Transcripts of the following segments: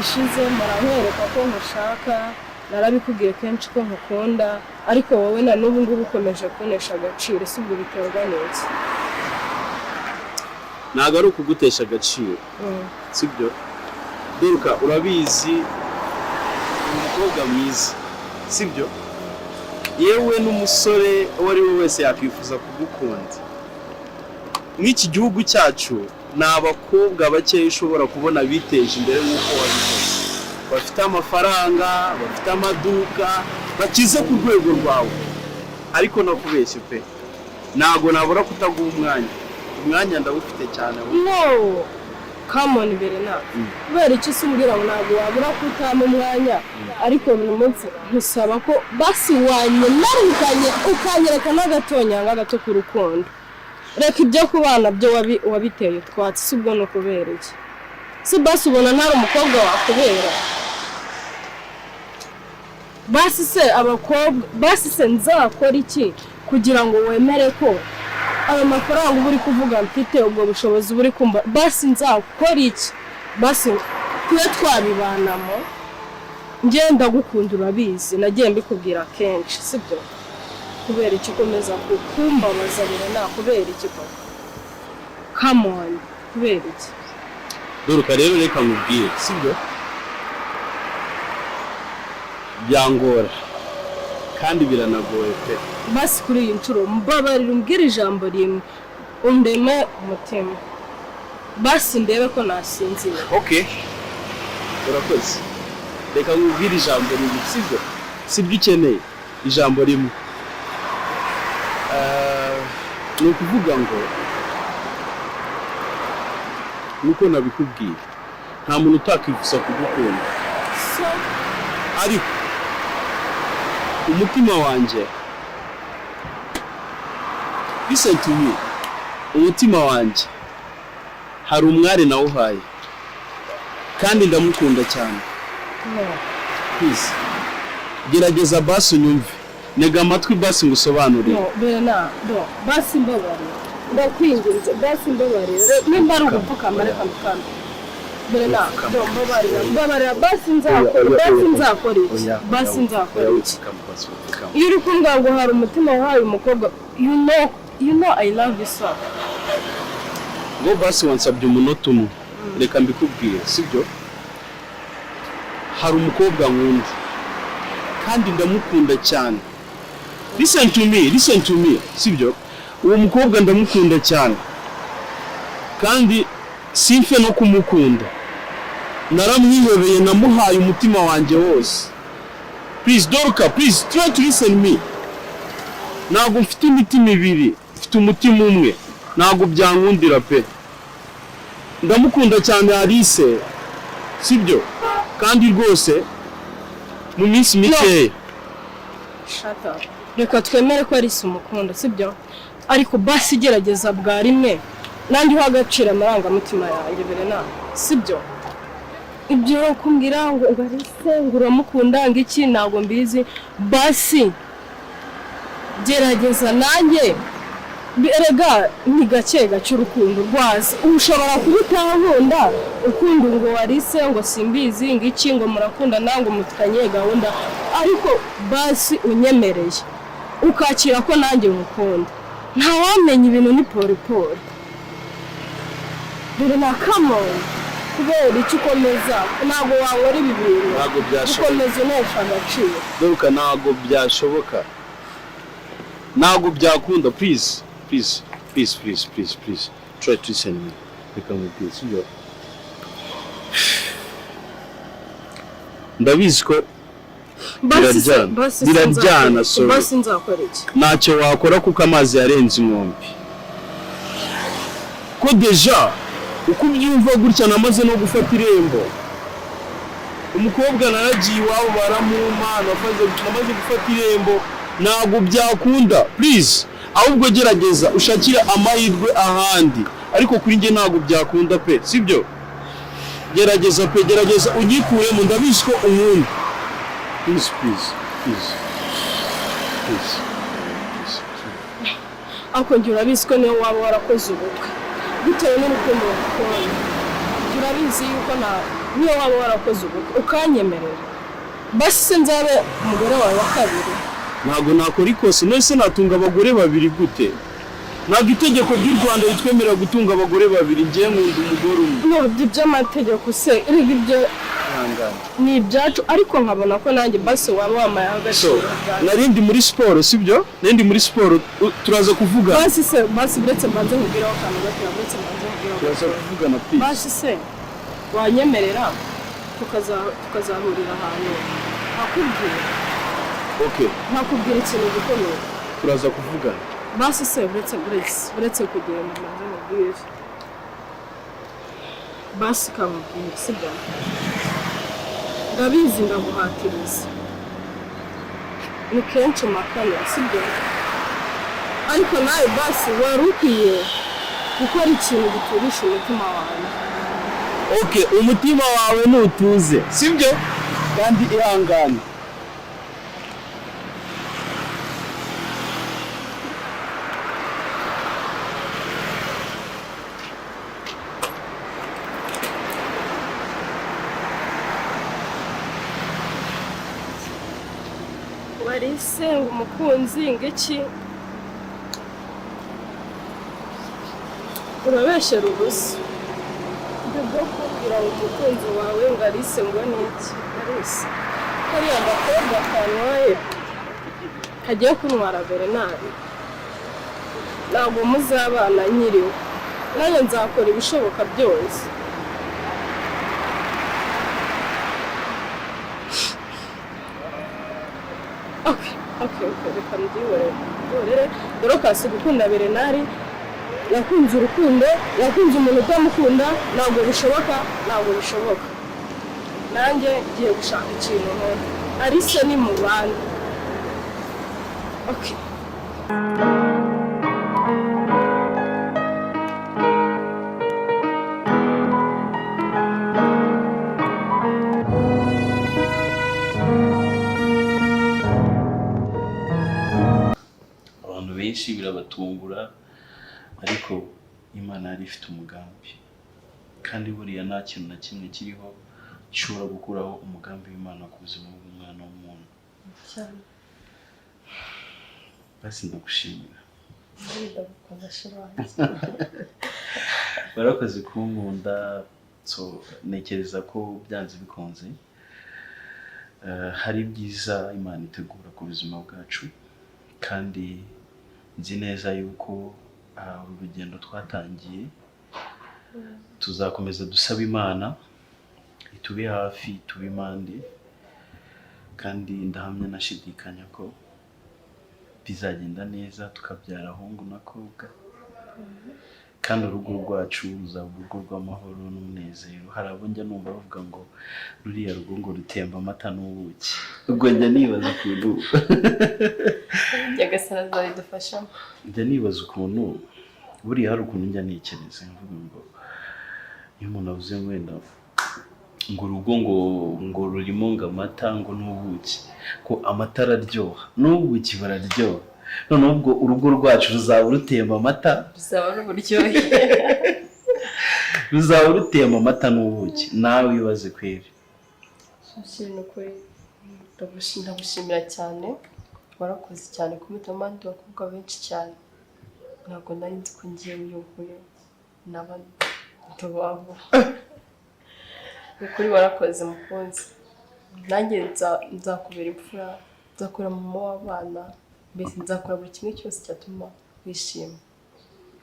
Ishize mpora ko nkushaka, narabikubwiye kenshi ko nkukunda, ariko wowe na n'ubu ngubu ukomeje kuntesha agaciro. Si ubwo biterwa n'iki? Ntabwo ari ukugutesha agaciro, sibyo Doruka? Urabizi, uri umukobwa mwiza, sibyo? Yewe, n'umusore uwo ari we wese yakwifuza kugukunda. Nk'iki gihugu cyacu ni abakobwa bakeya ushobora kubona biteje imbere nk'uko wabikoze, bafite amafaranga, bafite amaduka, bakize ku rwego rwawe. Ariko nakubeshye pe, ntabwo nabura kutaguha umwanya. Umwanya ndawufite cyane. No, come on, Bernard. Kubera iki se umbwira ngo ntabwo wabura kutampa umwanya, ariko buri munsi nkusaba ko basi wanyemerukanye, ukanyereka n'agatonyanga gato ku rukundo? Reka ibyo kubana byo wabiteye utwatsi. Si ubwo ni ukubera iki? Si basi ubona ntari umukobwa wakubera? Basi se abakobwa, basi se nzakora iki kugira ngo wemere ko ayo mafaranga uba uri kuvuga mfite, ubwo bushobozi uba uri kumva, basi nzakora iki basi tube twabibanamo? Ngenda gukunda, urabizi, nagiye mbikubwira kenshi, sibyo? Kubera iki ukomeza kumbabaza, Birena? Kubera iki koko? Come on, kubera iki? Doruka, rero reka nkubwire, sibyo? Byangora kandi biranagoye pe. Basi kuri iyi nshuro mbabarira, umbwire ijambo rimwe, undeme umutima, basi ndebe ko nasinzira. Okay, urakoze. Reka nkubwire ijambo rimwe, sibyo? Sibyo, ukeneye ijambo rimwe. Ni ukuvuga ngo nk'uko nabikubwiye, nta muntu utakwifuza kugukunda. So? Ariko umutima wanjye, listen to me, umutima wanjye hari umwari nawuhaye kandi ndamukunda cyane. No. Please, gerageza basi unyumve, ntega amatwi basi ngusobanurire. No, Bena, no, basi mbabarira, ndakwinginze, basi mbabarira. Nimba ari ugupfukama, reka mupfukame. Bena, no, mbabarira, mbabarira. Basi nzakora, basi nzakora iki? Basi nzakora iki? Iyo uri kumbwira ngo hari umutima wahaye umukobwa, you know I love you so. Ngo basi wansabye umunota umwe, reka mbikubwire, sibyo? Hari umukobwa nkunda kandi ndamukunda cyane. Listen to me, listen to me, sibyo? Uwo mukobwa ndamukunda cyane kandi simfe no kumukunda, naramwihebeye, namuhaye umutima wanjye wose. Please, Dorka, please try to listen me. Ntabwo mfite imitima ibiri, mfite umutima umwe. Ntabwo byankundira pe. Ndamukunda cyane Alice, sibyo? Kandi rwose mu minsi mikeya. Shut up. Reka twemere ko Alice umukunda, sibyo? Ariko basi gerageza bwa rimwe nanjye uha agaciro amarangamutima yanjye, Berena, sibyo? Ibyo kumbwira ngo Alice ngo uramukunda, ngo iki, ntabwo mbizi. Basi gerageza nanjye. Erega ni gake gake urukundo rwaza. Ushobora kuba utankunda, ukunda ngo Alice, ngo simbizi, ngo iki, ngo murakundana, ngo mufitanye gahunda, ariko basi unyemereye ukakira ko nanjye ngukunda, ntawamenya, ibintu ni pole pole. Dore na come on, kubera icyo ukomeza? Ntabwo wankora ibi bintu. Ntabwo byashoboka. Ukomeza unesha agaciro. Doruka, ntabwo byashoboka, ntabwo byakunda. Please, please, please, please, please, please try to listen me. Reka nkubwire, sibyo? Ndabizi ko Basi se Biraryana. basi se Biraryana, nzakora iki? sorry. Basi nzakora iki? Ntacyo wakora kuko amazi yarenze inkombe, ko déjà uko ubyumva gutya namaze no gufata irembo. Umukobwa naragiye iwabo baramumpa, namaze gufata irembo. Ntabwo byakunda, please. Ahubwo gerageza ushakire amahirwe ahandi, ariko kuri njye ntabwo byakunda pe, sibyo? Gerageza pe, gerageza unyikuremo. Ndabizi ko unkunda. Please, please, please, please, please. Ariko njye urabizi ko niyo waba warakoze ubukwe, bitewe n'urukundo ngukunda, njye urabizi yuko na Niyo waba warakoze ubukwe ukanyemerera, basi se nzabe umugore wawe wa kabiri. Ntabwo nakora ikosa. None se natunga abagore babiri gute? Ntabwo itegeko ry'u Rwanda ritwemerera gutunga abagore babiri. Ngiye nkunda umugore umwe. No, ibyo by'amategeko se, erega ibyo Ihangane. ni ibyacu, ariko nkabona ko nanjye basi waba wamaye So, agaciro bwanjye. Nari ndi muri siporo, sibyo? Nari ndi muri siporo, turaza kuvugana. Basi se, basi uretse mbanze nkubwireho akantu gato, uretse mbanze nkubwireho Turaza gato. kuvugana, please. Basi se wanyemerera tukazahurira ahantu nkakubwira Okay. nkakubwira ikintu gikomeye? Turaza kuvugana. Basi se uretse kugenda, mbanze mubwire, basi kamubwire, sibyo? Ndabizi ndaguhatiriza, ni kenshi umakanya, sibyo? Ariko nawe basi wari ukwiye gukora ikintu giturisha umutima wawe. Okay, umutima wawe nutuze, sibyo? Kandi ihangane. Wari se ngo umukunzi ngo iki? Urabeshyera ubusa. Ibyo byo kubwira ngo umukunzi wawe ngo Alice ngo ni iki? Alice kariya gakobwa kantwaye, kagiye kuntwara Bernard, ntabwo muzabana nkiriho. Nanjye nzakora ibishoboka byose. Okay, reka mbyihorere, mbyihorere. Dorcas gukunda Bernard, yakunze urukundo, yakunze umuntu utamukunda, ntabwo bishoboka, ntabwo bishoboka. Nanjye ngiye gushaka ikintu nkora. Alice ni mu bandi. Okay. Abantu benshi birabatungura, ariko Imana yari ifite umugambi, kandi buriya nta kintu na kimwe kiriho gishobora gukuraho umugambi w'Imana ku buzima bw'umwana w'umuntu. Cyane. Basi ndagushimira. Ndagukunda, chéri wanjye. Warakoze kunkunda. So ntekereza ko byanze bikunze hari ibyiza Imana itegura ku buzima bwacu, kandi nzi neza yuko uru rugendo twatangiye tuzakomeza dusaba Imana itube hafi, itube impande, kandi ndahamya nashidikanya ko bizagenda neza, tukabyara ahungu n'akobwa, kandi urugo rwacu ruzaba urugo rw'amahoro n'umunezero. Hari abo njya numva bavuga ngo ruriya rugo ngo rutemba amata n'ubuki. Ubwo njya nibaza ukuntu Nyagasani azabidufashamo. Njya nibaza ukuntu buriya hari ukuntu njya ntekereza mvuga ngo iyo umuntu avuze ngo wenda ngo urugo ngo rurimo ngo amata ngo n'ubuki, ko amata araryoha n'ubuki bararyoha, noneho ubwo urugo rwacu ruzaba rutemba amata. Bizaba ari uburyohe. Ruzaba rutemba amata n'ubuki, nawe wibaze kweri. Chéri, ni ukuri ndagushimira cyane, warakoze cyane kumutamo abandi bakobwa benshi cyane. Ntabwo nari nzi ko ngiye uyu naba ndababo. Ni ukuri warakoze, mukunzi. Nanjye nzakubera imfura, nzakora mama w'abana, mbese nzakora buri kimwe cyose cyatuma wishima.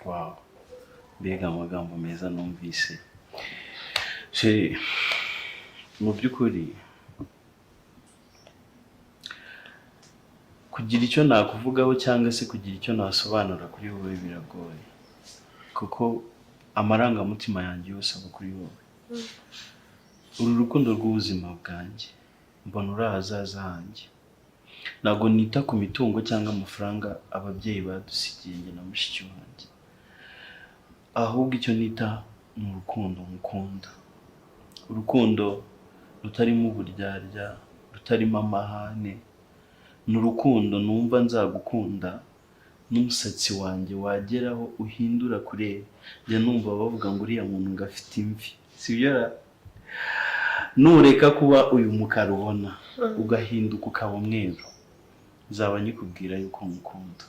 Wow, mbega amagambo meza numvise, chéri! Mu by'ukuri kugira icyo nakuvugaho cyangwa se kugira icyo nasobanura kuri wowe biragoye, kuko amarangamutima yanjye yose aba kuri wowe. Uru rukundo rw'ubuzima bwanjye, mbona uri ahazaza hanjye. Ntabwo nita ku mitungo cyangwa amafaranga ababyeyi badusigiye njye na mushiki wanjye, ahubwo icyo nita ni urukundo ngukunda, urukundo rutarimo uburyarya, rutarimo amahane. Ni urukundo numva nzagukunda n'umusatsi wanjye wageraho uhindura kureba. Njya numva bavuga ngo uriya muntu ngo afite imvi, sibyo ra? Nureka kuba uyu mukara ubona, ugahinduka ukaba umweru, nzaba nyikubwira yuko ngukunda.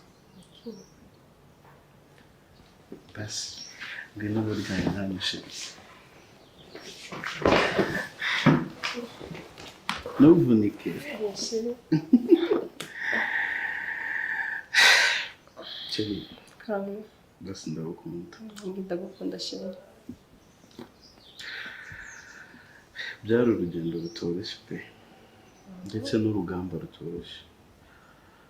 Basi ngwino burya ntanishe, ntuvunike. Chéri. Chéri. Karame. Basi ndagukunda. Ndagukunda, chéri. Byari urugendo rutoroshye pe, ndetse n'urugamba rutoroshye,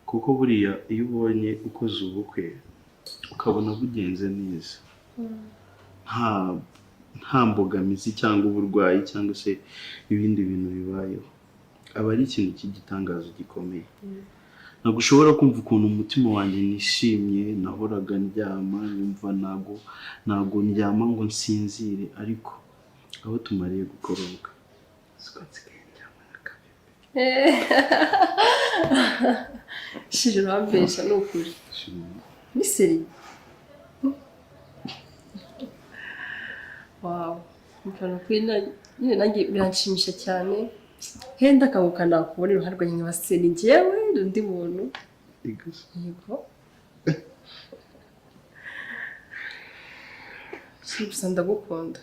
kuko buriya iyo ubonye ukoze ubukwe ukabona bugenze neza, nta mbogamizi cyangwa uburwayi cyangwa se ibindi bintu bibayeho, aba ari ikintu cy'igitangazo gikomeye. Ntabwo ushobora kumva ukuntu umutima wanjye nishimye. Nahoraga ndyama nyumva ntabwo ndyama ngo nsinzire, ariko aho tumariye gukora ubukwe siko nsigaye ndyama n'akabebe. Chéri, urambesha ni ukuri. Ni sérieux? Wow, umva kuri nyine nanjye biranshimisha cyane. Henda akanguka nakubona iruhande rwanjye nkaba se ni njyewe undi muntu. Yego. Chéri, gusa ndagukunda.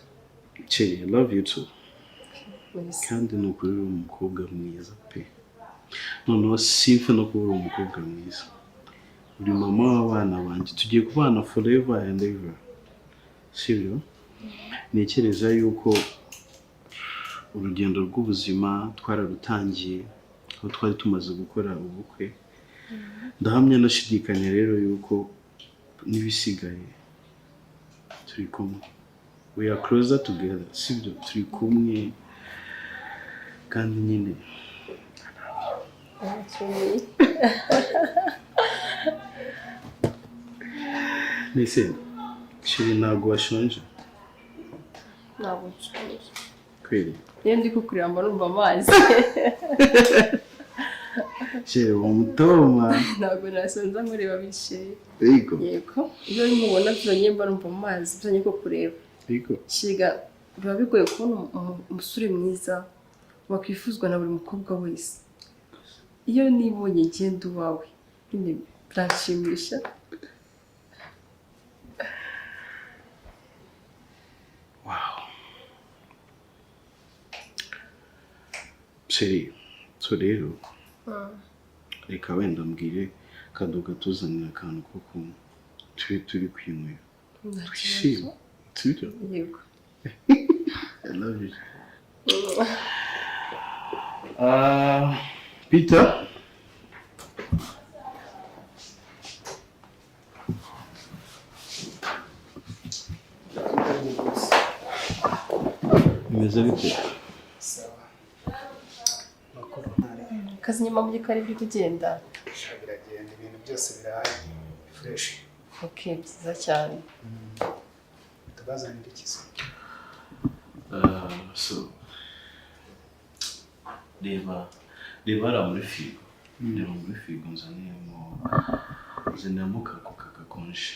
Chéri, I love you too. Merci. Kandi ni ukuri uri umukobwa mwiza pe. Noneho simfe no kuba uri umukobwa mwiza, uri mama w'abana banjye, tugiye kubana forever and ever, sibyo? Ntekereza yuko urugendo rw'ubuzima twararutangiye aho twari tumaze gukora ubukwe. Ndahamya ndashidikanya rero yuko n'ibisigaye turi kumwe, we are closer together, sibyo? Turi kumwe kandi nyine. Turi. Nese chéri, ntabwo washonje? Ntabwo nshonje. Kweli? Iyo ndi kukureba mba numva amazi. Chéri, uwo mutoma. Ntabwo nasonza nkureba bishimye. Yego. Yego, iyo nkubona byonyine mba numva amazi byonyine ko kureba. Yego. Shiga, biba bigoye kubona umusore mwiza wakwifuzwa na buri mukobwa wese. Iyo nibonye ngenda uwawe nyine biranshimisha. Wow, chéri, so rero reka wenda mbwire Kadoga tuzanira akantu ko kunywa, tube turi kwinywera. Nta twishime. kibazo. Sibyo? Yego. I love you. Peter. Bimeze bite? Sawa. Makuru ntari. Akazi nyuma mu gikari biri kugenda? Sha, biragenda, ibintu byose birahari. Fresh. Ok, byiza cyane. Tubazanira iki se? So reba hariya muri firigo, reba muri firigo, nzaniyemo ka Coca gakonje,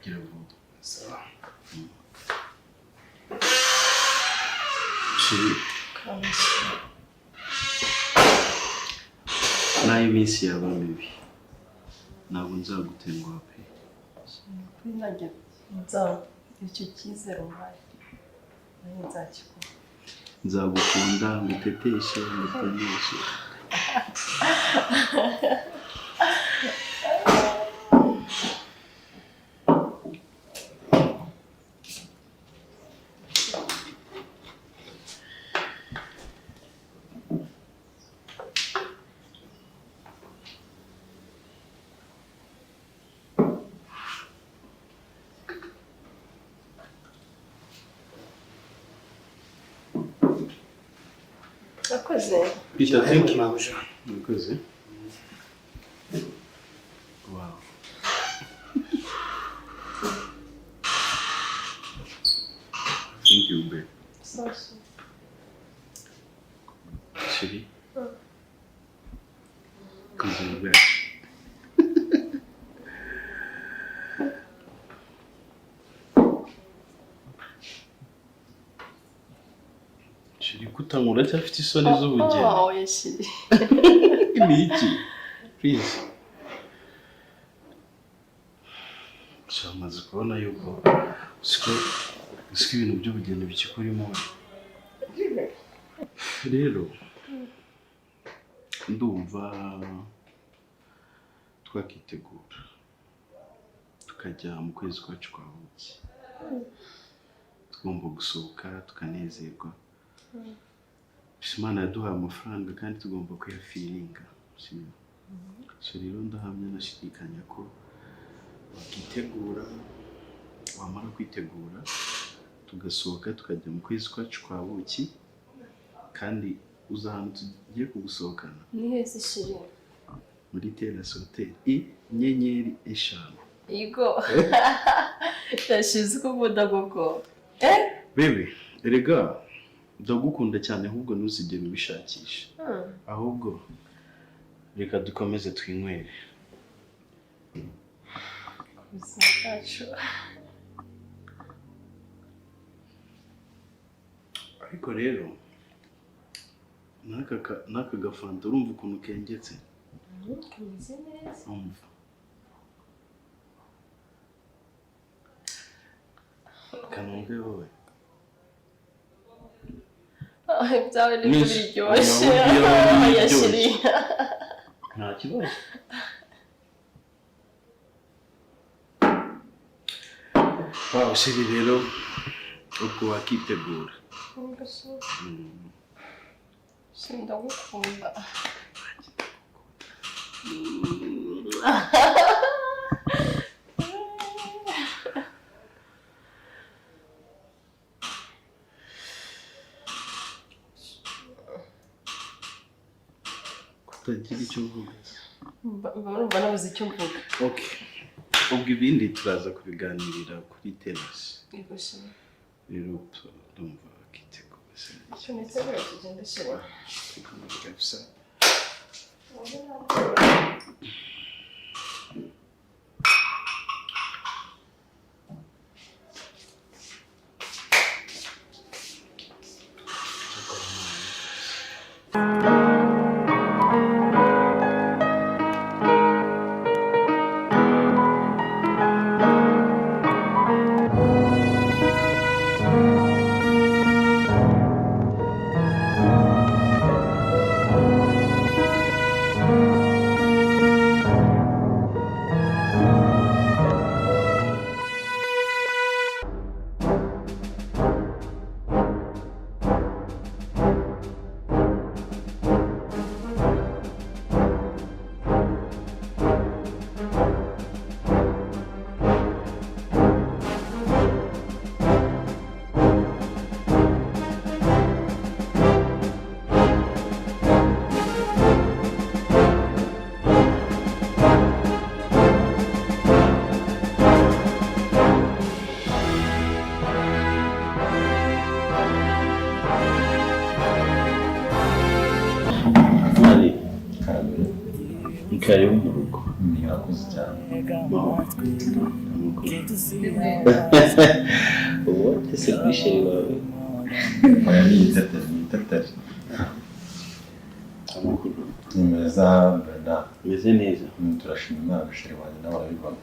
gira vuba. Sawa. Chéri, naho iminsi yaba mibi ntabwo nzagutenguha pe. Kuri nanjye nza icyo cyizere umpaye nanjye nzakiguha. Nzagukunda, nguteteshe, ngutoneshe. Urakoze. Peter, thank you. Mabuja. Murakoze. Wow. Thank you, babe. Sasu. Chérie. Ubuzima bwacu. Chérie. Chérie, kutankura uracyafite isoni z'ubugeni? Oh, oya chérie. Ni iki? Please. Gusa maze kubona yuko siko ibintu by'ubugeni bikikurimo. Rero ndumva twakitegura tukajya mu kwezi kwacu kwa buki. Tugomba gusohoka tukanezerwa. Imana yaduhaye amafaranga kandi tugomba kuyafiringa, sibyo? So rero ndahamya nashidikanya ko wakitegura, wamara kwitegura tugasohoka tukajya mu kwezi kwacu kwa buki, kandi uza ahantu tugiye kugusohokana. Ni heza chérie? Muri Terrace Hotel, inyenyeri 5. Yego. Yashize uko ukunda koko. Eh? Bebe, erega ndagukunda cyane, ahubwo ntuzigere ubishakisha. Ahubwo reka dukomeze twinywere. Ubuzima bwacu. Ariko rero n'aka gafanta urumva ukuntu kengetse. Kameze neza. Umva. Kanumve wowe. Ibyawe nibyo biryoshye. Oya, Oya chérie. Nta kibazo. Wow, chérie, rero ubwo wakitegura. Chérie, ndagukunda. Kutagira icyo uvuga. Mba nabuze icyo mvuga. Okay. Ubwo ibindi turaza kubiganirira kuri terrace. Yego chérie. Rero ndumva wakitegura. Icyo nitegura tugende chérie. Kabisa. Mari, karibu mu rugo. Murakoze cyane. Ubu ese kuri chérie wawe? Oya, ni iteteri, ni iteteri. Amakuru? Ni meza Bernard. Meze neza. Turashima Imana, chérie wanjye nawe arabibona.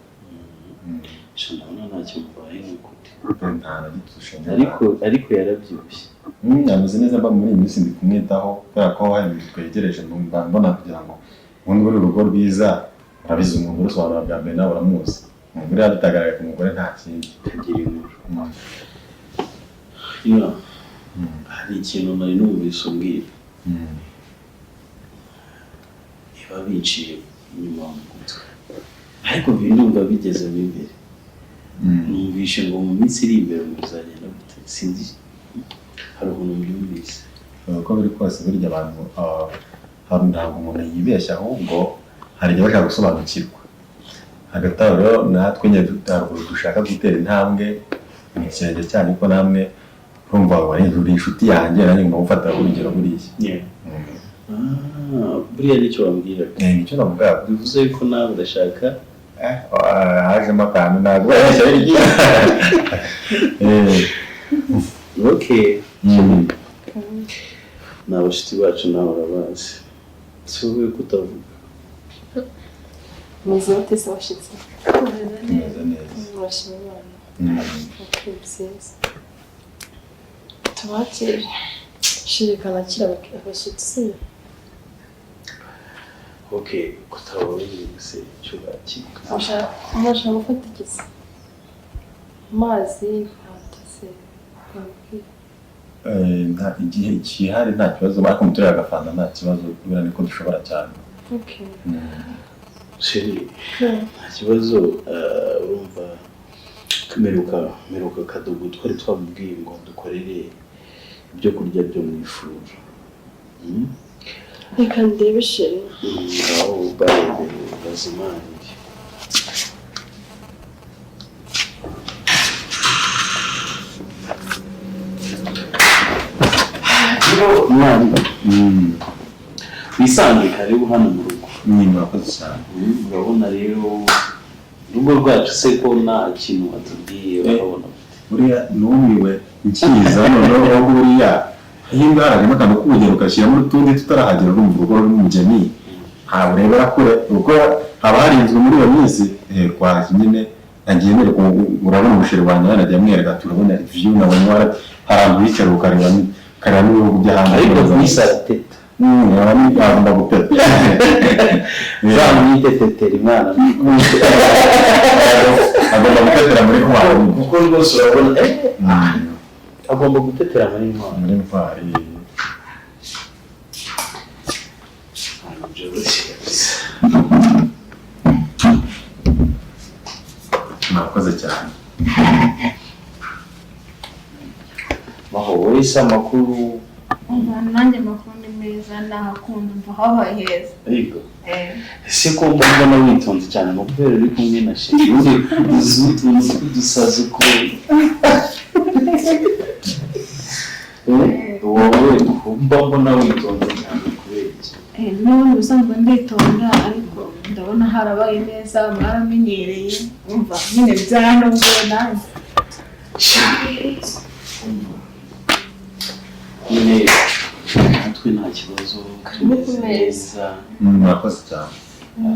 Sha ndabona ntacyo mubaye ni ukuri. Nta na gito dushinja. Ariko yarabyibushye. Ameze neza, mba muri iyi minsi ndi kumwitaho kubera ko hari ibintu twegereje, mba mbona kugira ngo ubundi buri urugo rwiza, urabizi umugore usobanura bwa mbere nawe uramuzi. Umugore yabitagaragaye ku mugore nta kindi. Kagira inkuru. Ino hari ikintu nari numvise umbwira. Niba biciye inyuma mu gutwi. Ariko ndumva bigezemo imbere. Numvishe ngo mu minsi iri imbere ngo bizagenda gute, sinzi, hari ukuntu mbyumvise. Uko biri kose burya abantu ntabwo umuntu yibeshya, ahubwo hari igihe bashaka gusobanukirwa. Hagati aho rero natwe nyine haruguru dushaka gutera intambwe mu kirenge cyanyu, ko namwe urumva uri inshuti yanjye, nanjye ngomba gufata urugero buriya. Buriya nicyo wambwiraga. Nicyo navuga. Bivuze yuko nawe urashaka. Hajemo akantu ntabwo yabeshya biriya. Okay. Ni abashyitsi bacu nawe urabazi. Si wowe kutavuga. Meze bate se abashyitsi? Tumeze neza. Murashima Imana. Okay, byiza. Tubakire. Shirikana akira abashyitsi. Okay, kutababwiye se icyo bakira. Murashaka gufata iki se? Amazi, fanta se. Mwabwira. Igihe cyihari nta kibazo, ariko muturere agafanta nta kibazo, kubera niko dushobora cyane. Okay. Chéri, nta kibazo, urumva meruka kadogo twari twamubwiye ngo dukorere ibyo kurya byo mu ifuru. Reka ndebe chéri. Ngaho barebere bazimanire. Rero mwana, wisange karibu hano mu rugo. Ni murakoze cyane. Urabona rero urugo rwacu se ko nta kintu watubwiye, urabona. Buriya numiwe nkiza noneho aho buriya iyo haragamo akantu k'ubugeni ugashyiramo utundi tutarahagera, urumva urugo rw'umugeni ntabwo urebera kure kuko haba harinzwe muri iyo minsi. Twaje nyine nagiye mwereka, urabona umusheri wanjye nagiye amwereka ati urabona view nabonye hari ahantu wicara ukareba ukareba n'ibihugu by'ahandi. Ariko ntisateta. Agomba guteta. Zamwitetetera imana. Agomba gutetera muri ntwari. Kuko rwose urabona agomba gutetera muri ntwari. Muri ntwari. Ntabwo byoroshye kabisa. Murakoze cyane. Maho wowe se amakuru? Nanjye amakuru ni meza, nahakunda, mva habaye heza. Yego. Ese ko mbona witonze cyane ngo kubera uri kumwe na chéri, ubundi uzi utuntu tw'udusazi ko wowe mba mbona witonze cyane kubera iki? N'ubundi ubusanzwe nditonda, ariko ndabona harabaye neza, mwaramenyereye, umva nyine byaranogeye nanjye. Nyine natwe nta kibazo, tumeze neza. Murakoze cyane.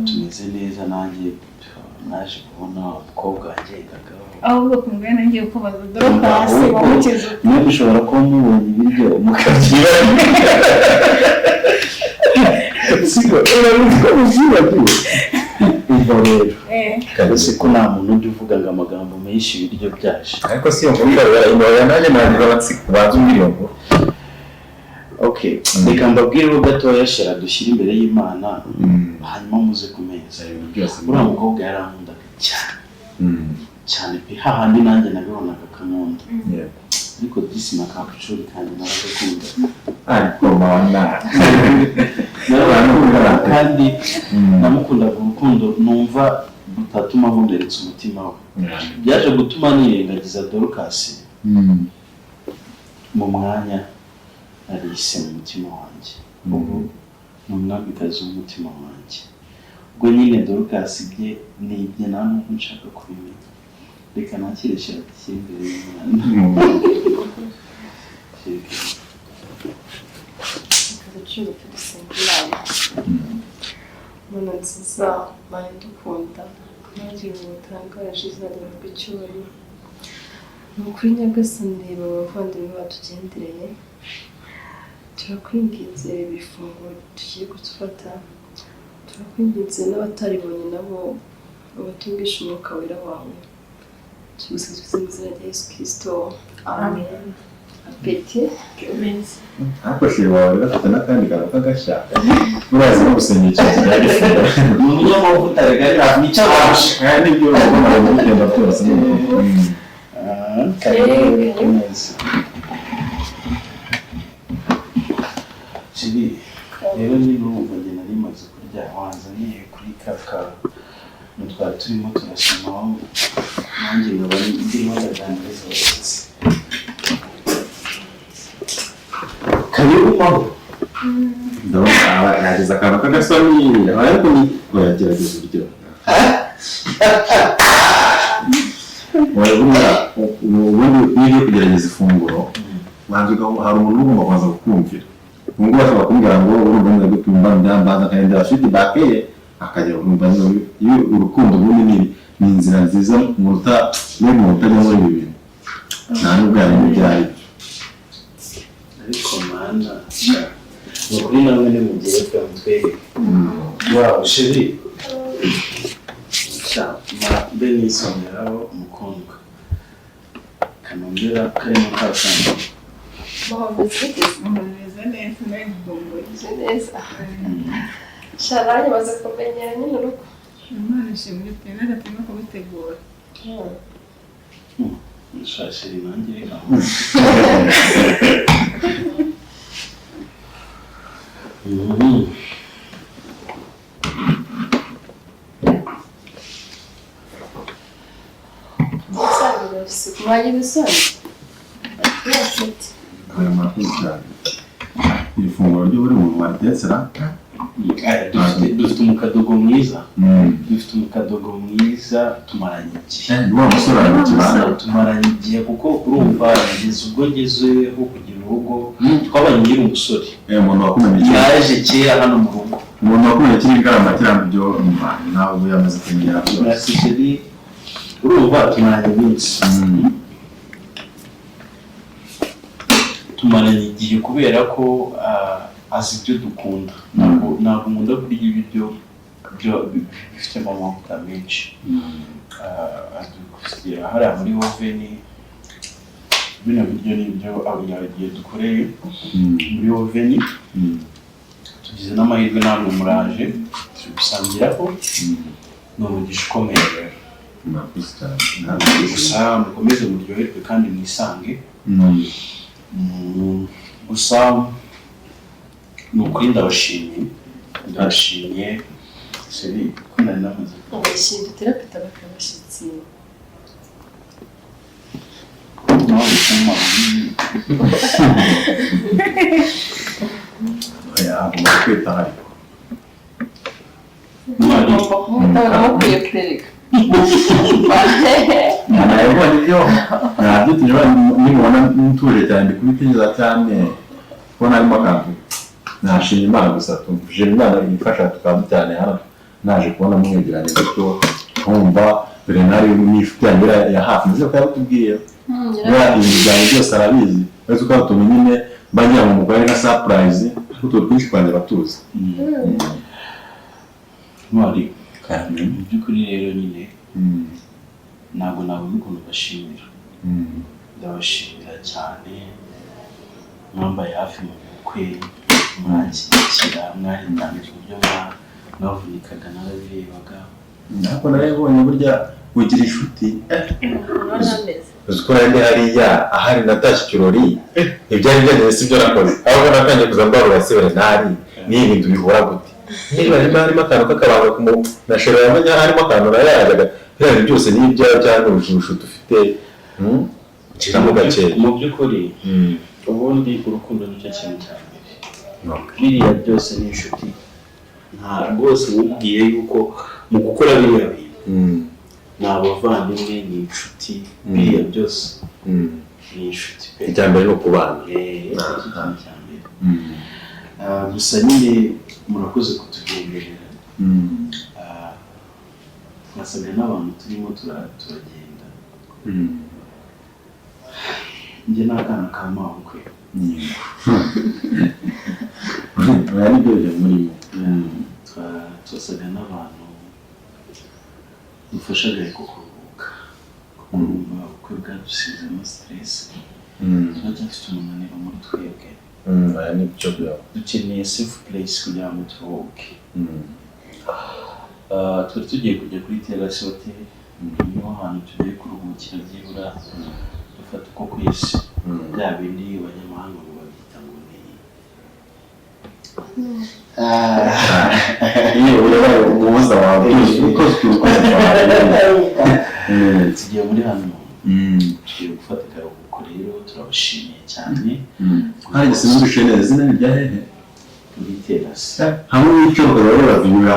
Tumeze neza, nanjye naje kubona umukobwa wagendagaho. Ahubwo ku mugani ngiye kubaza Dorcas wamukize. Niba mushobora kuba mubonye ibiryo mukabyibagirwa. Siko urabivuga mubyibagiwe. Umva rero, ese ko nta muntu ujya uvuga ngo amagambo menshi ibiryo byaje. Ariko si iyo nkuru igaragara, nanjye nagira amatsiko banza umbwire iyo nkuru. Okay, reka mbabwire gatoya shera dushyire imbere y'Imana, hanyuma muze ku meza. Uriya mukobwa yarankundaga cyane cyane pe, hahandi nanjye nabibonaga akankunda. Ariko disi na kapucuri kandi naragakunda. Ariko mana. Naragakunda kandi namukundaga urukundo numva rutatuma nkomeretsa umutima we. Byaje gutuma nirengagiza Dorcas mu mwanya narise mu mutima wanjye. Ubu ni umwamikazi w'umutima wanjye. Ubwo nyine Dorcas ibye ni ibye, nta nubwo nshaka kubimenya. Reka nakire shera dushyire imbere y'Imana. Agaciro dusenga Imana. Mana nziza, Mana idukunda, kandi butangaje izina ryawe icyubahiro. Ni ukuri Nyagasani, reba abavandimwe batugendereye, turakwinginze reba ifunguro tugiye gufata, turakwinginze n'abataribonye nabo ubatungishe umwuka wera wawe. Tubisabye mu izina rya Yesu Kristo. Amen. Apeti. Ariko sheri wawe rero afite n'akandi kantu k'agashya, urazi no gusenga ikintu cya gifungo. Ni umunyamavuta rega, nicyo abasha. Aya ni byo ubona bigenda byose. Karibu ku meza. Chéri, rero niba wumva njye nari maze kurya, wanzaniye kuri ka kantu twari turimo turasomaho, nanjye nkaba ndimo ndaganiriza abashyitsi. Karibu maho. Ndabona yagize akantu k'agasoni, ariko ni yagerageza uburyo. Ubundi iyo ugiye kugerageza ifunguro Ubanza hari umuntu ugomba kubanza kukumvira. Ubu ngubu ashobora kumbwira ngo urumva neza gute, mba mbanza nkarindira feedback ye, akajya kumva neza. Iyo urukundo ubundi ni inzira nziza, umuntu niba umuntu utajya muri ibi bintu nta nubwo yamenya ibyo ari byo. Ariko mana, ni ukuri namwe nimugire twe mutwereke. Wow, chérie, sha mbe nisomeraho umukobwa kanongera karimo kasanzwe. Meze neza, nawe nkumbuye. Meze neza. Sha, nanjye maze kumenyera nyine urugo. Imana ishimwe pe, n'agatima kubitegura. Sha chérie, nanjye reka. Mwagize isoni. Nshuti. Aya, murakoze cyane. Iri funguro ryo buri muntu waritetse ra? Dufite umukadogo mwiza, dufite umukadogo mwiza tumaranye igihe. Ni wa musore ari mu kibanza. Tumaranye igihe kuko urumva ngeze ubwo ngezeho kugira urugo, twabanye nkiri umusore. Umuntu wakumenye Yaje kera hano mu rugo. Umuntu wakumenye kiri igarama kiriya byo ntabwo yamaze kumenyera byose. Merci chérie, urumva tumaranye iminsi, tumaranye igihe kubera ko azi ibyo dukunda. Ntabwo nkunda kurya ibiryo bifitemo amavuta menshi. Adukusigira hariya muri oven bino biryo, nibyo yagiye dukoreye muri oven. Tugize n'amahirwe namwe muraje turi gusangiraho, ni umugisha ukomeye rero. Murakoze cyane. Gusa mukomeze muryoherwe kandi mwisange. Gusa ni ukuri ndabashimiye, ndabashimiye chérie, ko nari namaze. Abashyitsi duterapita bakabashyitsi. Nawe kuma. Oya, agomba kwitaho ariko. Ugomba kumwitaho, namukwiye kurereka. Nabibonye ibyo ntabyo tunyura, nimubona ntuje cyane ndi kubitekereza cyane, kubona harimo akantu nashima Imana gusa, tushima Imana ifasha tukaba cyane hano naje kubona mwegeranye gutyo, nkumva Bernard ni inshuti yanjye ya hafi, nzi ko yabitubwiye. Buriya ibintu byanjye byose arabizi, uretse ko utuntu nyine mba ngira ngo mukore nka surprise, ariko utuntu twinshi twanjye batuzi. Ntwari, mu by'ukuri rero nyine ntabwo nabona ukuntu bashimira. Ndabashimira cyane, mwambaye hafi mu bukwe, mwanshyigikira, mwaritanze, uburyo mwavunikaga narabirebaga. Ariko narabibonye, burya ugira inshuti. Uzi ko nari hariya ahari natashye ikirori, ibyari byagenze si byo nakoze, ahubwo natangiye kuza mbarura se Bernard, ni ibintu bihora gute, niba harimo akantu k'akabanga ku na shero yamenya harimo akantu nayo yajyaga biriya bintu byose ni ibyawe cyangwa ubushuti ufite shiramo gakeya. Mu by'ukuri ubundi urukundo nicyo kintu cya mbere, biriya byose ni inshuti. Nta rwose wubwiye yuko mu gukora biriya bintu ni abavandimwe, ni inshuti, biriya byose ni inshuti pe. Icya mbere ni ukubana. Nicyo kintu cya mbere. Gusa nyine murakoze kutugenderera. Twasaga n'abantu turimo turagenda, njye n'akana ka mabukwe. Oya, nibyo bihe murimo. Twasaga n'abantu dufashaga ariko kuruhuka, kuko urumva ubukwe bwadusizemo stress, turacyafite umunaniro muri twebwe. Oya, nibyo byo. Dukeneye safe place kugira ngo turuhuke. Twari tugiye kujya kuri Terrace Hotel, niho hantu tugiye kuruhukira, byibura dufata uko ku isi, bya bindi abanyamahanga ngo babyita ngo ni Iyo ubaye umuhuza wawe ukoze ukoze. Tugiye muri hano, tugiye gufata akaruhuko rero, turabashimiye cyane. Hari sinumvishe neza izina ni rya hehe? Muri Terrace. Hamwe wicaye ukaba ureba view ya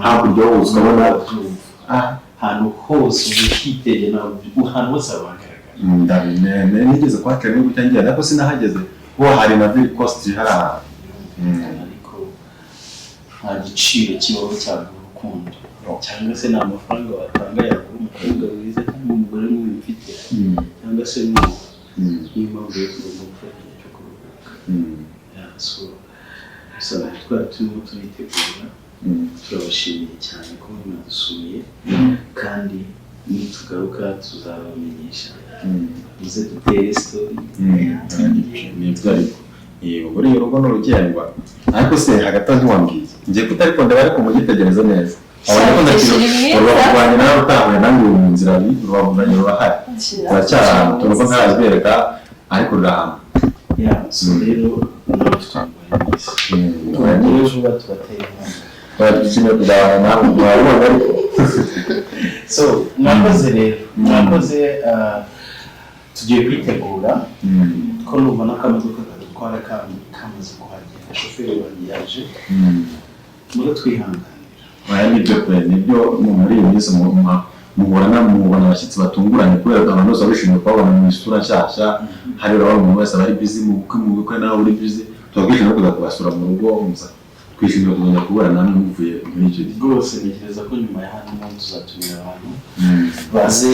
hakurya hose ukabona. Ahantu hose uba uhitegeye, ntabwo ahantu hose haba hagaragara. Nigeze kuhaca nibwo utangira, ariko sinahageze kuko hari na very cost hari ahantu. Ariko nta giciro kibaho cyagura urukundo, cyangwa se nta mafaranga watanga yagura umukobwa mwiza cyangwa umugore nk'uyu mfite, cyangwa se n'uwo. Niyo mpamvu rero tugomba gufata igihe cyo kuruhuka. Yeah, so gusa twari turimo turitegura. Turabashimiye cyane kuba mwadusuye, kandi nitugaruka tuzabamenyesha, muze dutere story. Nibyo, ariko buriya urugo ni urugendwa. Ariko se hagati aho ntiwambwiye, ngiye kutarikunda, ariko mugitegereze neza. Wabonye ko ndakira urubavu rwanjye, nawe utahuye nanjye uri mu nzira, urubavu rwanjye rurahari, ruracyari ahantu utuntu ko ntarazbereka, ariko ruri ahantu. Yeah, so rero nawe ufite umugore mwiza, tubagereje vuba, tubateye inkunga. Twishimiye kuzabana nawe, mwabonye ariko. So mwakoze rero, mwakoze. Tugiye kwitegura ko numva n'akamodoka kadutwara kamaze kuhagera, shoferi wanjye yaje, muratwihanganira. Aya nibyo pe, nibyo. Muri iyi minsi muhura na mubona abashyitsi batunguranye, kubera ko abantu bose baba bishimiye kubabona mu isura nshyashya. Hari urabona umuntu wese aba ari busy mu bukwe, mu bukwe nawe uri busy. Tuba twishimiye kuza kubasura mu rugo musa, twishimiye kuzongera guhura namwe muvuye muri icyo gihe. Rwose ntekereza ko nyuma ya hano tuzatumira abantu baze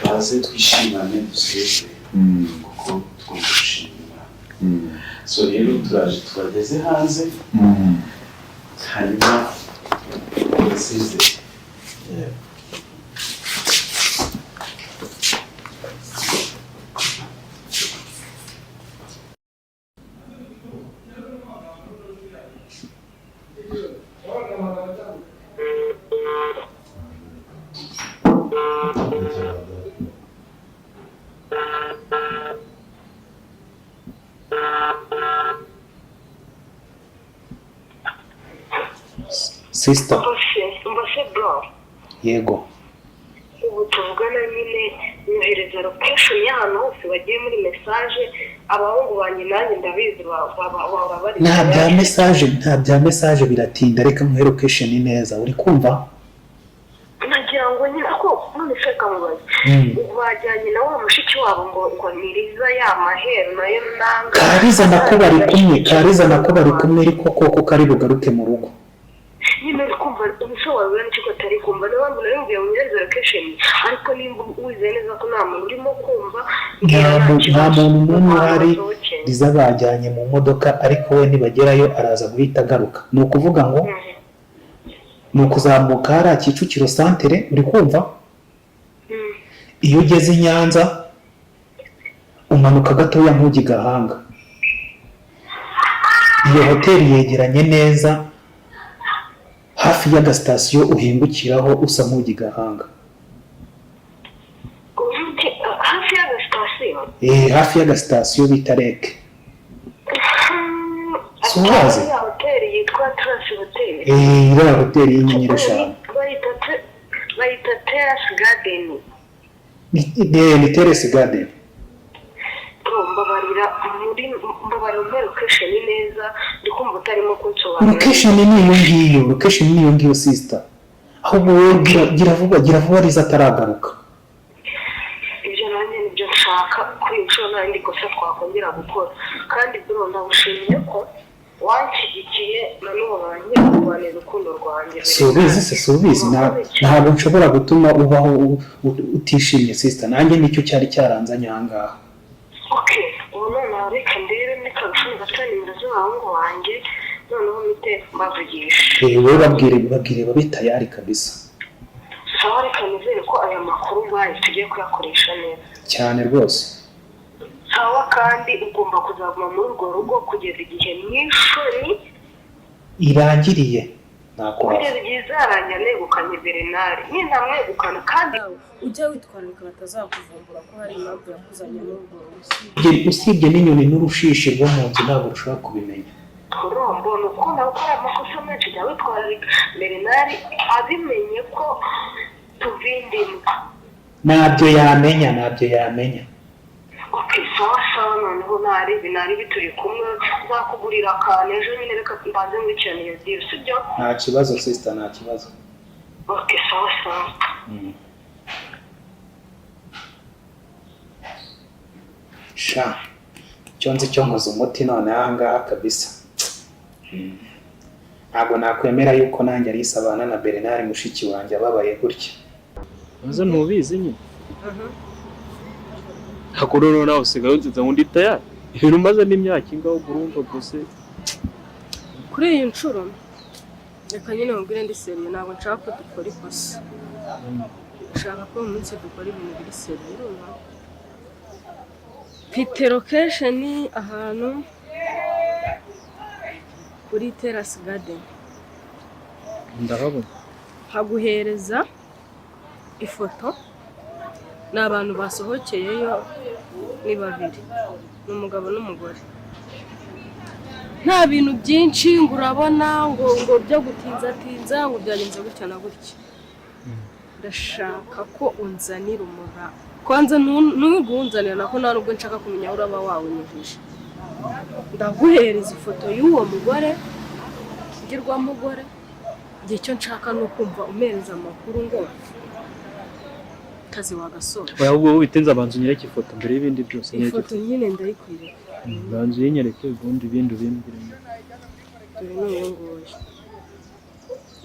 baze twishimane, dusezere, kuko tugomba gushima Imana. So rero turaje tubageze hanze, hanyuma tubasezere. Sister. Mbese bro? Yego. Ubu tuvugana nyine, nyohereza location y'ahantu hose bagiye muri message. Abahungu banjye nanjye ndabizi bahora bari Nta bya message, nta bya message, biratinda. Reka muhe location neza, uri kumva? Nagira ngo nyine ko none se kamubaza, bajyanye na wa mushiki wabo ngo niriza ya maheru nayo nanga? Kariza nako bari kumwe, Kariza nako bari kumwe, ariko koko kari bugaruke mu rugo. Nyine uri kumva ubusobanuro n'icyo atari kumva. Niyo mpamvu nari mubwiye ngo nyohereze location, ariko nimba wizeye neza ko nta muntu urimo kumva, Nta mbwira, nta nta muntu kibazo. n'umwe uhari. Basohokeye. Riza bajyanye mu modoka, ariko we nibagerayo araza guhita agaruka. Ni ukuvuga ngo ni ukuzamuka hariya Kicukiro santere, uri kumva? Iyo ugeze i Nyanza umanuka gatoya nk'ujya i Gahanga, iyo hoteli yegeranye neza hafi y'agasitasiyo uhingukiraho usa nk'ujya i Gahanga. Ubundi, hafi y'agasitasiyo? Hafi y'agasitasiyo bita Reke. Si uhazi? Ya hoteli yitwa Terasi Hoteli? Iriya hoteli y'inyenyeri eshanu. Bayita Terasi Gadeni. Ni Teresi Gadeni. Mbabarira, muri mbabarira umpe location neza, ndi kumva utarimo kunsobanurira. Location ni iyo ngiyo, location ni iyo ngiyo, sister. Ahubwo wowe gira vuba, gira vuba, Riza ataragaruka. Ibyo nanjye nibyo nshaka. Kuri iyi nshuro nta rindi kosa twakongera gukora. Kandi bro, ndagushimiye ko wanshyigikiye, na n'ubu banjye kurwanira urukundo rwanjye. Si ubizi se? Si ubizi? Ntabwo nshobora gutuma ubaho utishimye, sister. Nanjye nicyo cyari cyaranzanye aha ngaha. Okay, ubu noneho reka ndebe muri kagafuni gato nimero z'abahungu banjye, noneho mpite mbavugisha. Wowe babwire, babwire babe tayari kabisa. Sawa, reka nizere ko aya makuru bayo tugiye kuyakoresha neza. Cyane rwose. Sawa, kandi ugomba kuzaguma muri urwo rugo kugeza igihe mwishoni Irangiriye nakurava. Kugeza igihe izarangira negukanye Bernard, nintamwegukana kandi Ujya witwararika batazakuvumbura ko hari impamvu yakuzanye muri urwo rugo. Usibye n'inyoni n'urushishi rwo mu nzu ntabwo rushobora kubimenya. Urumva ukunda gukora amakosa menshi, jya witwararika. Bernard abimenye ko tuvindimwe. Ntabyo yamenya, ntabyo yamenya. Okay, sawa sawa. Noneho naribi naribi, turi kumwe, nzakugurira akantu ejo nyine. Reka mbanze nkurikirane iyo deal, sibyo? Nta kibazo, sister, nta kibazo. Okay, sawa sawa. Sha, icyo nzi cyo nkoze umuti none aha ngaha kabisa. Ntabwo nakwemera yuko nanjye Alice abana na Bernard mushiki wanjye ababaye gutya. Maze ntubizi nyine. Ariko noneho nawe usigaye unsetsa ngo ndi tayari. Ibintu umazemo imyaka ingaho urumva gusa. Kuri iyi nshuro reka nyine mubwire ndi sérieux, ntabwo nshaka ko dukora ikosa, nshaka ko uyu munsi dukora ibintu biri sérieux. Urumva, mfite location ahantu kuri Terrace Garden. Ndahabona. Haguhereza ifoto, ni abantu basohokeyeyo, ni babiri, ni umugabo n'umugore. Nta bintu byinshi ngo urabona ngo byo gutinzatinza ngo byagenze gutya na gutya. Ndashaka ko unzanira umura kwanza, ntuguwunzanira nako, nta nubwo nshaka kumenya aho uraba wawunyujije. Ndaguhereza ifoto y'uwo mugore ngirwamugore. Igihe icyo nshaka ni ukumva umpereza amakuru ngo kazi wagasoje. Oya, ahubwo wowe bitinze, abanza unyereke ifoto mbere y'ibindi byose, nyereke. Ifoto nyine ndayikwiriye. Banza uyinyereke, ubundi ibindi ubimbwire. Dore ni uyu nguyu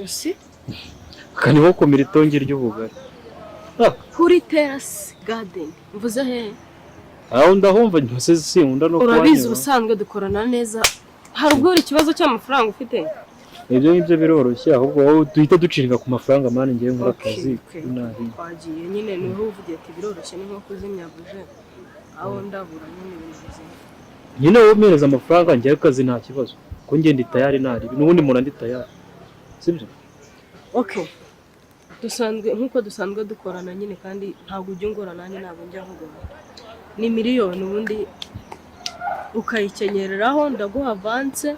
usi. Aka niho kumira itongi ry'ubugari. Kuri Terrace Garden mvuze hehe? Aho ndahumva, ntose sinkunda no Urabizi. kuhanyura. Ubusanzwe dukorana neza, hari ubwo uri ikibazo cy'amafaranga ufite? Ibyo ngibyo biroroshye, ahubwo wowe duhita ducirika ku mafaranga man, ngewe nkora akazi. Nabi. Twagiye nyine, niho uvugiye ati biroroshye, ni nko kuzimya buje, aho ndabura nyine ibintu bizima. Nyine wowe umpereza amafaranga, ngewe akazi nta kibazo, ko njye ndi tayari, ntaribi n'ubundi mpora ndi tayari, sibyo? Okay, dusanzwe nk'uko dusanzwe dukorana nyine, kandi ntabwo ujya ungora, nanjye ntabwo njya nkugora. Ni miliyoni ubundi ukayikenyereraho, ndaguha avance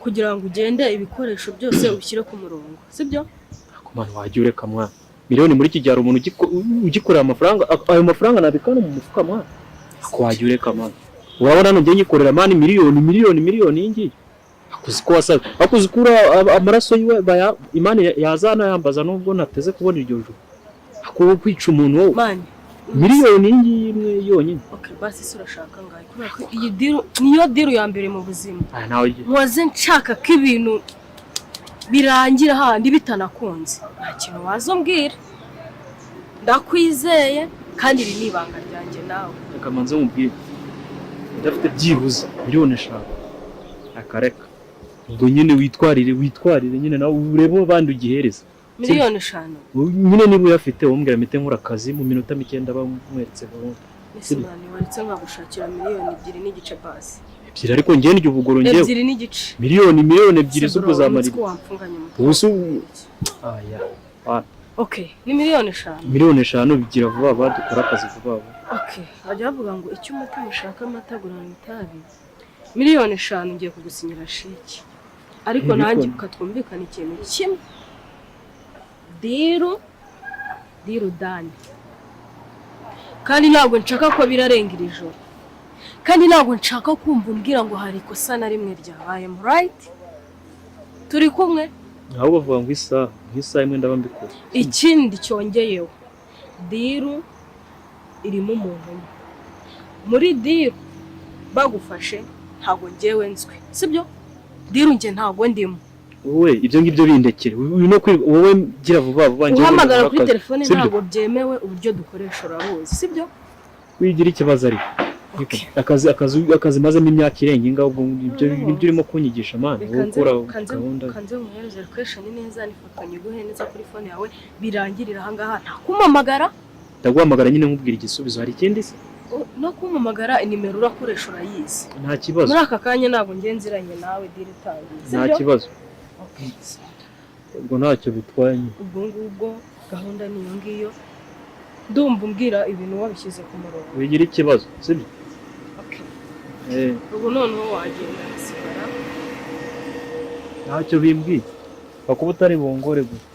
kugira ngo ugende ibikoresho byose ubishyire ku murongo, sibyo? Ku mwana wajya ureka mwana, miliyoni muri iki gihe hari umuntu ugikorera amafaranga? Ayo mafaranga nabikana mu mufuka mwana, ako wajya ureka mwana. Urabona hano njye nyikorera man, miliyoni, miliyoni, miliyoni iyi ngiyi. Akuzi ko wasaza, akuzi ko amaraso yiwe Imana yazanayambaza nubwo ntateze kubona iryo joro. Ako kwica umuntu wowe. Man. Miliyoni iyi ngiyi imwe yonyine. Okay, basi se urashaka ngahe? Kubera ko iyi deal niyo deal ya mbere mu buzima Aya nawe. nkoze, nshaka ko ibintu birangira handi bitanakunze. Nta kintu waza umbwira, ndakwizeye, kandi iri ni ibanga ryanjye nawe. Reka manze mubwire, udafite byibuze miliyoni 5 akareka, ubwo nyine witwarire, witwarire nyine nawe urebe abandi ugihereza. Miliyoni 5? Nyine niba uyafite umbwira mpite nkora akazi, mu minota mike ndaba nkweretse gahunda. Ese man, waretse nkagushakira miliyoni 2.5 basi? Ebyiri, ariko njye ndya ubugoro njyewe. 2.5. Miliyoni 2 Se z'ubwo bro, zamarira. uzi ko wamfunganye umutwe. Ubu se aya Okay, ni miliyoni 5. Miliyoni 5, bigira vuba vuba, dukora akazi vuba vuba. Okay, bajya bavuga ngo icyo umutima ushaka amata agurana itabi. Miliyoni 5, ngiye kugusinyira sheki, ariko nanjye ukatwumvikana ikintu kimwe: deal, deal done. Kandi ntabwo nshaka ko birarenga iri joro, kandi ntabwo nshaka kumva umbwira ngo hari ikosa na rimwe ryabayemo. Right, turi kumwe? Aho bavuga ngo isaha, nk'isaha imwe ndaba mbikora. Ikindi cyongeyeho, deal irimo umuntu umwe muri deal. Bagufashe ntabwo ngewe nzwi, sibyo? Deal njye ntabwo ndimo. Wowe ibyo ngibyo bindekere. Uyu no wowe gira vuba vuba, njyewe Guhamagara nkora kuri akazi. telefone Sibyo? ntabwo byemewe, uburyo dukoresha urabuzi, sibyo? Wigira ikibazo, ariko akazi mazemo imyaka irenga ingaho, ubwo ibyo nibyo urimo kunyigisha man, wowe ukora gahunda. Kanze muhereze location neza n'ifoto, nyiguhe neza kuri phone yawe, birangirira ahangaha, nta kumpamagara. Ndaguhamagara nyine nkubwira igisubizo, hari ikindi se? No kumpamagara, inimero urakoresha urayizi. Nta kibazo. Muri aka kanya ntabwo ngenziranye nawe, deal itangiye. Nta Sibyo? kibazo. Okay. Ubwo ntacyo bitwaye nyine. Ubwo ngubwo gahunda ni iyo ngiyo, ndumva umbwira ibintu wabishyize ku murongo. Wigira ikibazo, sibyo? Okay. Eh. Ubu noneho wagenda hasigara. Ntacyo bimbwiye, bakuba utari bungore gusa.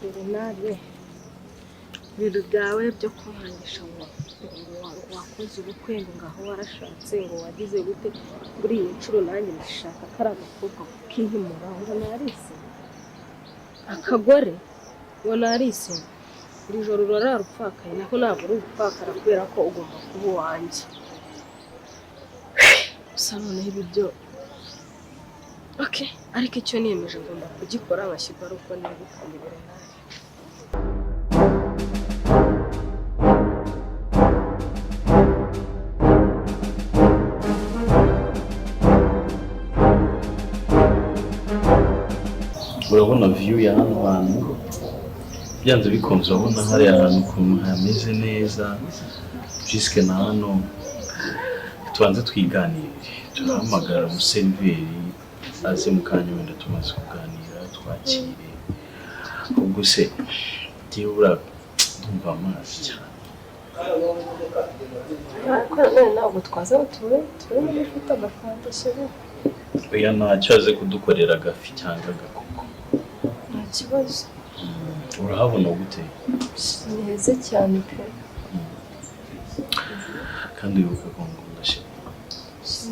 Bernard, ibintu byawe byo kunkangisha ngo wakoze ubukwe, ngo ngaho warashatse, ngo wagize gute, muri iyi nshuro nanjye ndashaka ko ari agakobwa kihimura ngo narise akagore. Ubona Alice, iri joro urarara upfakaye, nako ntabwo uri gupfakara kubera ko ugomba kuba uwanjye. Gusa noneho ibi byo okay, ariko icyo niyemeje ngomba kugikora ngashyirwa ari uko negukanye Bernard. Urabona view ya hano hantu, byanze bikunze urabona hariya hantu ukuntu hameze neza, jusque na hano. Tubanze twiganirire, turahamagara umuseriveri aze mu kanya, wenda tumaze kuganira twakire. Ubwo se byibura ndumva amazi cyane. Ariko none ntabwo twaza ngo tube muri ufite agafanta, chéri? Oya, ntacyo, aze kudukorera agafi cyangwa agakoko. Nta kibazo. Urahabona gute? Ni heza cyane pe. Kandi wibuka ko ngukunda, chéri.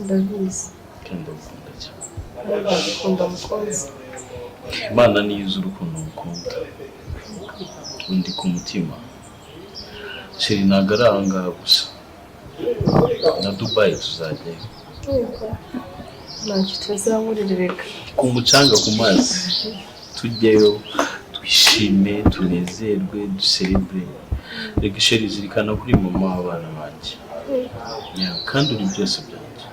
Ndabizi. Kandi ndagukunda cyane. Ndagukunda, mukunzi. Imana niyo izi urukundo ngukunda, undi ku mutima, chéri. Ntabwo ari aha ngaha gusa, na Dubayi tuzajyayo. Yego. Ntacyo tuzahurira reka. Ku mucanga, ku mazi, tujyeyo twishime, tunezerwe, duserebure. Reka chéri, zirikana kuri mama w'abana banjye. Yeah, kandi uri byose byanjye.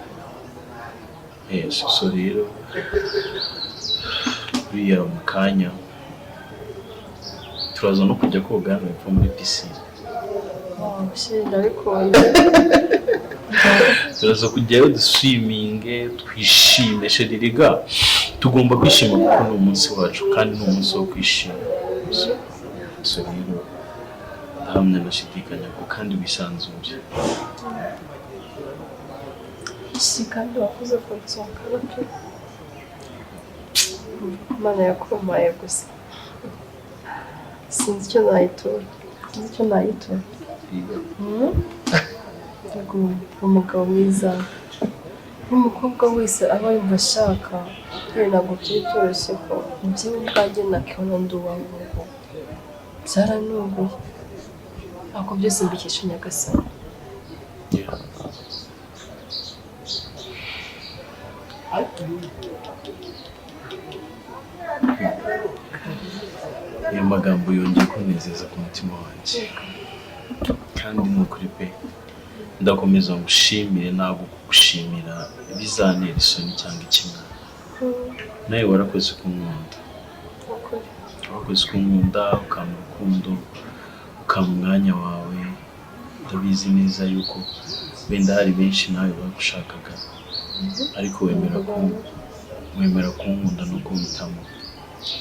Yes, so rero buriya mu kanya turaza no kujya koga hano hepfo muri pisine. Oh, chéri, ndabikunda. Turaza kujyayo duswiminge, twishime. Chéri, rega tugomba kwishima kuko ni umunsi wacu kandi ni umunsi wo kwishima. So rero ndahamya ndashidikanya ko kandi wisanzure. Si kandi wakoze kunsohokana pe. Imana yakumpaye gusa. Sinzi icyo nayitura. Sinzi icyo nayitura. Yego, uri umugabo mwiza. N'umukobwa wese aba yumva ashaka. Yewe, ntabwo byari byoroshye ko njyewe ubwanjye nakibona ndi uwawe ubu. Byarantunguye. Ntabwo byose mbikesha Nyagasani. Ayo magambo yongeye kunezeza ku mutima wanjye, kandi ni ukuri pe, ndakomeza ngushimire. Ntabwo kugushimira bizantera isoni cyangwa ikimwaro. Nawe warakoze kunkunda. Ukuri. Warakoze kunkunda, ukampa urukundo, ukampa umwanya wawe. Ndabizi neza yuko wenda hari benshi nawe bagushakaga, ariko wemera kunkunda no kumpitamo.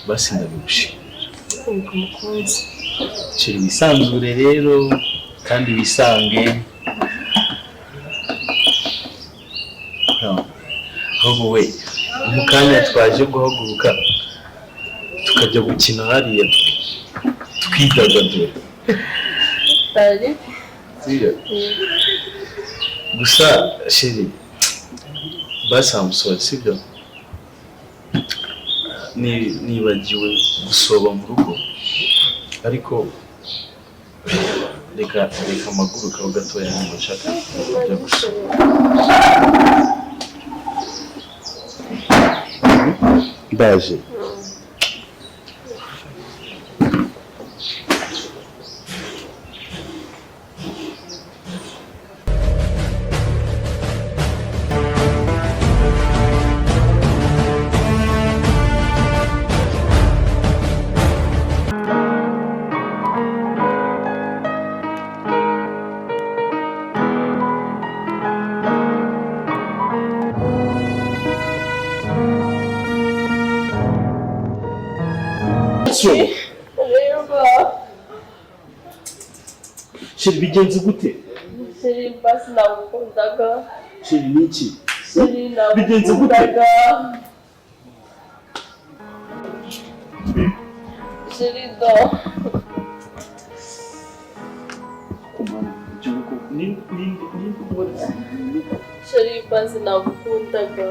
Basi ndabigushimira. Yego, mukunzi. Chéri, wisanzure rero kandi wisange. Ahubwo we, mu kanya twaje guhaguruka tukajya gukina hariya, twidagadura. Ari. Sibyo? Gusa chéri, basi amusore, sibyo? Nibagiwe gusoba mu rugo, ariko reka amaguruka gatoya, nyuma nshaka kujya gusoma. Ndaje. Reba. Chéri, bigenze gute? Chéri, basi nagukundaga. Chéri, ni iki? Chéri, Bigenze gute? nagukundaga. Chéri, do. Kumana, ni Chéri, basi nagukundaga.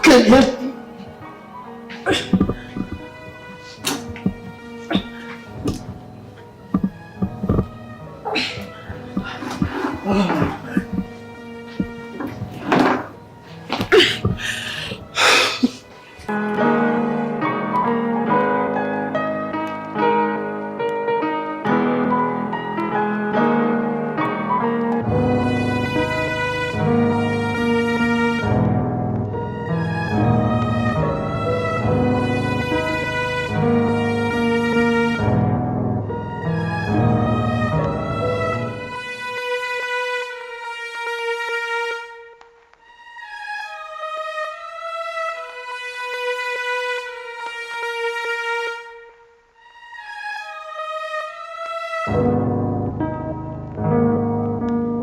Can't help me.